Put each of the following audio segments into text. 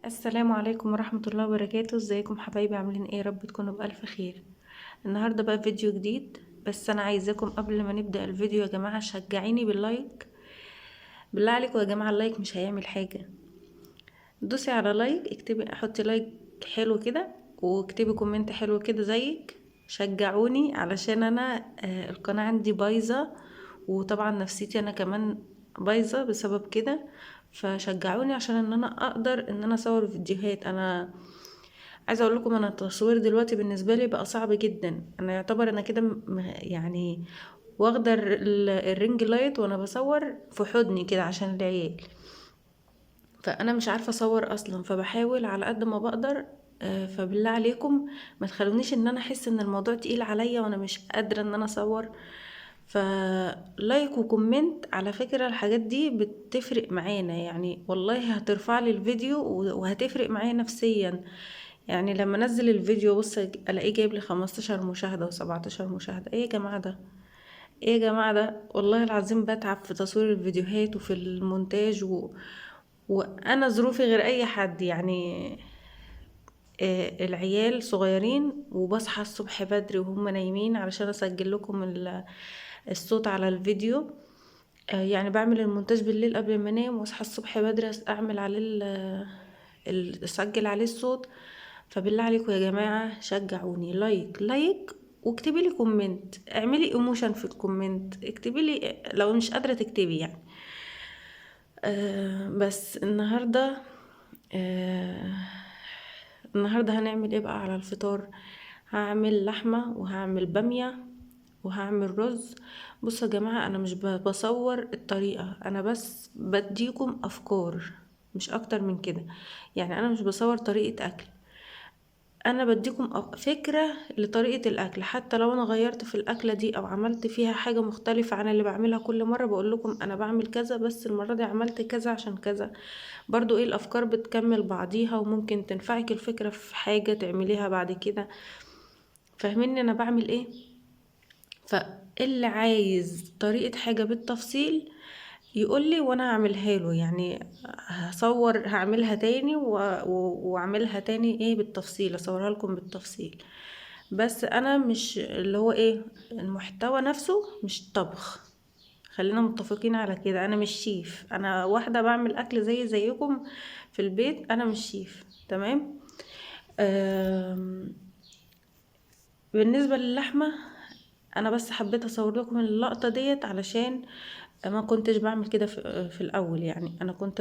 السلام عليكم ورحمة الله وبركاته. ازيكم حبايبي؟ عاملين ايه؟ يا رب تكونوا بألف خير. النهاردة بقى فيديو جديد، بس انا عايزاكم قبل ما نبدأ الفيديو يا جماعة شجعيني بال like. بالله عليكم يا جماعة ال like مش هيعمل حاجة. دوسي على like، اكتبي، حطي like حلو كده، واكتبي comment حلو كده زيك. شجعوني علشان انا القناة عندي بايظة، وطبعا نفسيتي انا كمان بايظة بسبب كده، فشجعوني عشان ان انا اقدر ان انا اصور فيديوهات. انا عايزه اقول لكم انا التصوير دلوقتي بالنسبة لي بقى صعب جدا. انا يعتبر انا كده يعني واخده ال ring light وانا بصور في حضني كده عشان العيال، فانا مش عارفه اصور اصلا، فبحاول على قد ما بقدر. فبالله عليكم ما تخلونيش ان انا احس ان الموضوع تقيل عليا وانا مش قادرة ان انا اصور. ف like و comment، على فكرة الحاجات دي بتفرق معانا، والله هترفع لي الفيديو وهتفرق معايا نفسيا. لما انزل الفيديو بص الاقيه جايب لي 15 مشاهده و17 مشاهده، ايه يا جماعة ده؟ ايه يا جماعة ده؟ والله العظيم بتعب في تصوير الفيديوهات وفي المونتاج وانا ظروفي غير اي حد، العيال صغيرين وبصحى الصبح بدري وهم نايمين علشان اسجل لكم الصوت على الفيديو. بعمل المونتاج بالليل قبل ما انام، واصحى الصبح بدري اعمل عليه اسجل عليه الصوت. فبالله عليكم يا جماعة شجعوني، like like، واكتبي لي comment، اعملي emotion في ال comment، اكتبي لي لو مش قادرة تكتبي. بس النهارده هنعمل ايه بقى على الفطار؟ هعمل لحمه وهعمل باميه وهعمل رز. بصوا يا جماعة انا مش بصور الطريقة، انا بس بديكم افكار مش اكتر من كده. انا مش بصور طريقه اكل، انا بديكم فكرة لطريقه الاكل. حتى لو انا غيرت في الاكلة دي او عملت فيها حاجة مختلفة عن اللي بعملها كل مرة، بقول لكم انا بعمل كذا بس المرة دي عملت كذا عشان كذا. برضو الافكار بتكمل بعضيها وممكن تنفعك الفكرة في حاجة تعمليها بعد كده. فاهميني انا بعمل ايه؟ فاللي عايز طريقه حاجة بالتفصيل يقول لي وانا هعملها له، هصور هعملها تاني واعملها تاني بالتفصيل، اصورها لكم بالتفصيل. بس انا مش اللي هو ايه المحتوى نفسه مش طبخ، خلينا متفقين على كده. انا مش شيف، انا واحدة بعمل اكل زي زيكم في البيت، انا مش شيف، تمام؟ بالنسبة للحمه انا بس حبيت اصور لكم اللقطة ديت علشان ما كنتش بعمل كده في الاول. انا كنت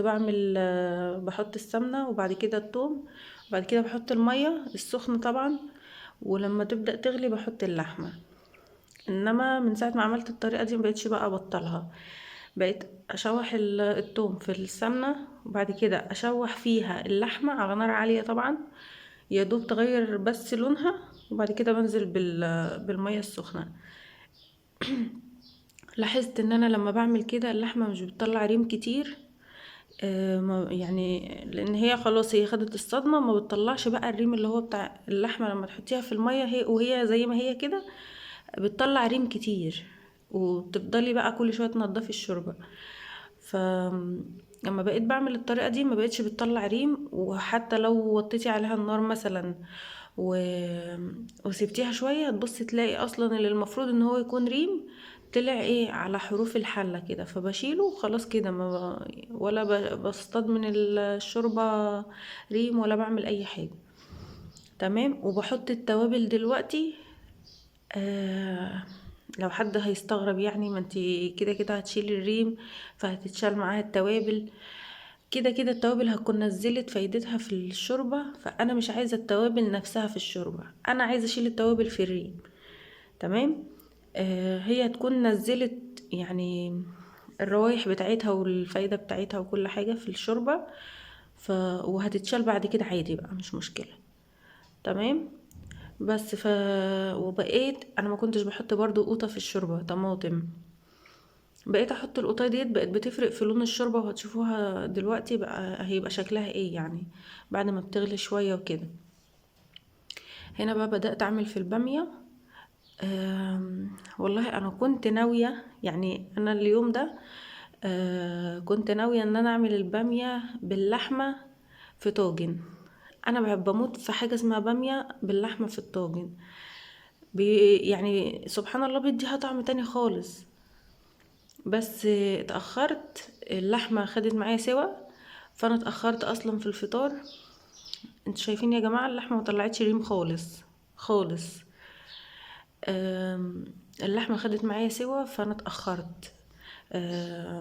بحط السمنة وبعد كده الثوم وبعد كده بحط المية السخنة طبعا، ولما تبدا تغلي بحط اللحمة. انما من ساعة ما عملت الطريقة دي مبقتش بقى ابطلها، بقيت اشوح الثوم في السمنة وبعد كده اشوح فيها اللحمة على نار عالية طبعا، يا دوب تغير بس لونها، وبعد كده بنزل بالمية السخنة. لاحظت ان انا لما بعمل كده اللحمة مش بتطلع ريم كتير، لان هي خلاص هي خدت الصدمة، ما بتطلعش بقى الريم اللي هو بتاع اللحمة لما تحطيها في المية، هي وهي زي ما هي كده بتطلع ريم كتير، وبتفضلي بقى كل شوية تنضفي الشوربة. ف لما بقيت بعمل الطريقة دي ما بقتش بتطلع ريم، وحتى لو وطيتي عليها النار مثلا وسبتيها شوية تبصي تلاقي اصلا اللي المفروض ان هو يكون ريم طلع على حروف الحلة كده، فبشيله وخلاص كده، ما ولا بصطاد من الشوربة ريم ولا بعمل اي حاجة، تمام؟ وبحط التوابل دلوقتي. لو حد هيستغرب ما انتي كده كده هتشيلي الريم فهتتشال معاها التوابل، كده كده التوابل هتكون نزلت فايدتها في الشوربة، فأنا مش عايزة التوابل نفسها في الشوربة، أنا عايزة أشيل التوابل في الريم، تمام؟ هي هتكون نزلت الروايح بتاعتها والفايدة بتاعتها وكل حاجة في الشوربة، وهتتشال بعد كده عادي بقى، مش مشكلة، تمام؟ بس وبقيت انا ما كنتش بحط برضو قوطة في الشوربة طماطم، بقيت احط القوطة ديت، بقت بتفرق في لون الشوربة، وهتشوفوها دلوقتي بقى هيبقى شكلها ايه بعد ما بتغلي شوية وكده. هنا بقى بدأت اعمل في البامية. والله انا كنت ناوية، يعني انا اليوم ده، كنت ناوية ان انا اعمل البامية باللحمة في طاجن. انا بحب بموت في حاجة اسمها باميه باللحمه في الطاجن، يعني سبحان الله بيديها طعم تاني خالص. بس اتاخرت، اللحمة خدت معايا سوا، فانا اتاخرت اصلا في الفطار. انتوا شايفين يا جماعة اللحمة ما طلعتش ريم خالص خالص. اللحمة خدت معايا سوا فانا اتاخرت،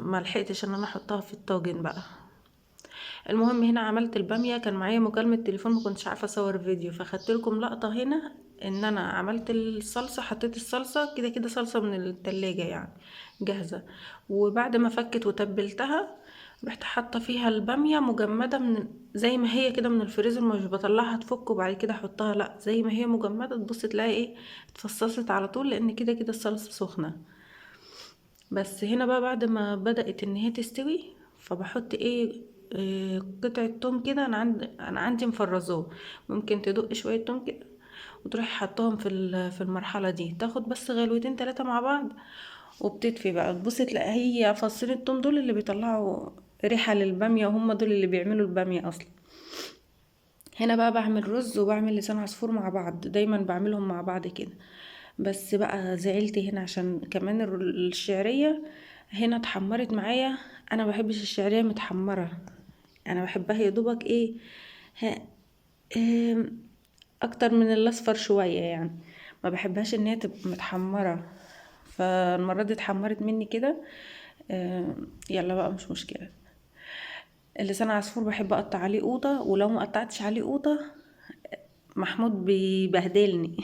ما لحقتش ان انا احطها في الطاجن بقى. المهم هنا عملت الباميه، كان معايا مكالمة تليفون ما كنتش عارفه اصور فيديو، فخدت لكم لقطة هنا ان انا عملت الصلصه، حطيت الصلصه كده كده صلصه من التلاجة يعني جاهزة، وبعد ما فكت وتبلتها رحت حاطه فيها الباميه مجمده من زي ما هي كده من الفريزر، مش بطلعها تفك وبعد كده احطها، لا زي ما هي مجمده، تبص تلاقي ايه اتفصصت على طول، لان كده كده الصلصه سخنة. بس هنا بقى بعد ما بدأت ان هي تستوي، فبحط ايه، قطعة توم كده، انا عندي مفرزاه، ممكن تدق شوية توم كده وتروحي حطاهم في المرحلة دي، تاخد بس غلوتين تلاتة مع بعض وبتطفي بقى. تبصي تلاقي هي فصين التوم دول اللي بيطلعوا ريحة للبامية، وهم دول اللي بيعملوا البامية اصلا. هنا بقى بعمل رز وبعمل لسان عصفور مع بعض، دايما بعملهم مع بعض كده. بس بقى زعلت هنا عشان كمان الشعرية هنا اتحمرت معايا. انا ما بحبش الشعرية متحمرة، انا بحبها يا دوبك ايه، ها، اكتر من الاصفر شوية يعني، ما بحبهاش ان هي تبقى متحمرة. فالمرة دي اتحمرت مني كده، يلا بقى مش مشكلة. اللسان عصفور بحب اقطع عليه قوطة، ولو ما قطعتش عليه قوطة محمود بيبهدلني.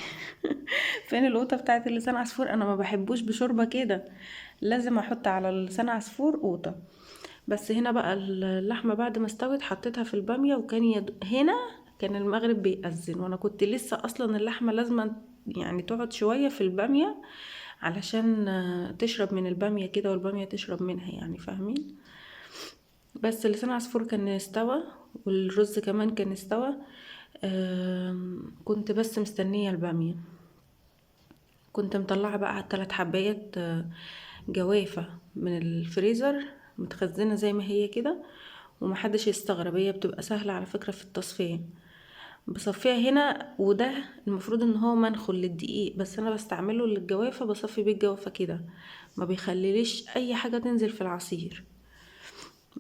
فين القوطة بتاعت اللسان عصفور؟ انا ما بحبوش بشوربة كده، لازم احط على اللسان عصفور قوطة. بس هنا بقى اللحمة بعد ما استوت حطيتها في البامية، وكان هنا كان المغرب بيأذن، وانا كنت لسه اصلا اللحمة لازم تقعد شوية في البامية علشان تشرب من البامية كده، والبامية تشرب منها يعني، فاهمين؟ بس لسان عصفور كان استوى، والرز كمان كان استوى. كنت بس مستنية البامية. كنت مطلعة بقى 3 حبايات، جوافة من الفريزر متخزنة زي ما هي كده، ومحدش يستغرب، هي بتبقى سهلة على فكرة في التصفية. بصفيها هنا، وده المفروض ان هو منخل للدقيق، بس انا بستعمله للجوافة، بصفي بيه الجوافة كده، ما بيخليليش اي حاجة تنزل في العصير.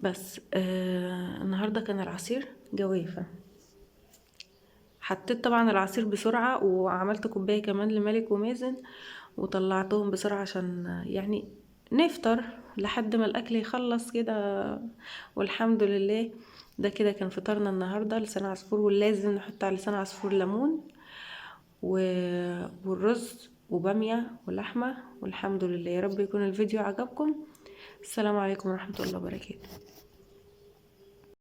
بس النهاردة كان العصير جوافة. حطيت طبعا العصير بسرعة، وعملت كوباية كمان لمالك ومازن، وطلعتهم بسرعة عشان نفطر لحد ما الأكل يخلص كده. والحمد لله ده كده كان فطارنا النهاردة، لسان عصفور، ولازم نحط على لسان عصفور ليمون والرز وبامية ولحمة. والحمد لله. يا رب يكون الفيديو عجبكم. السلام عليكم ورحمة الله وبركاته.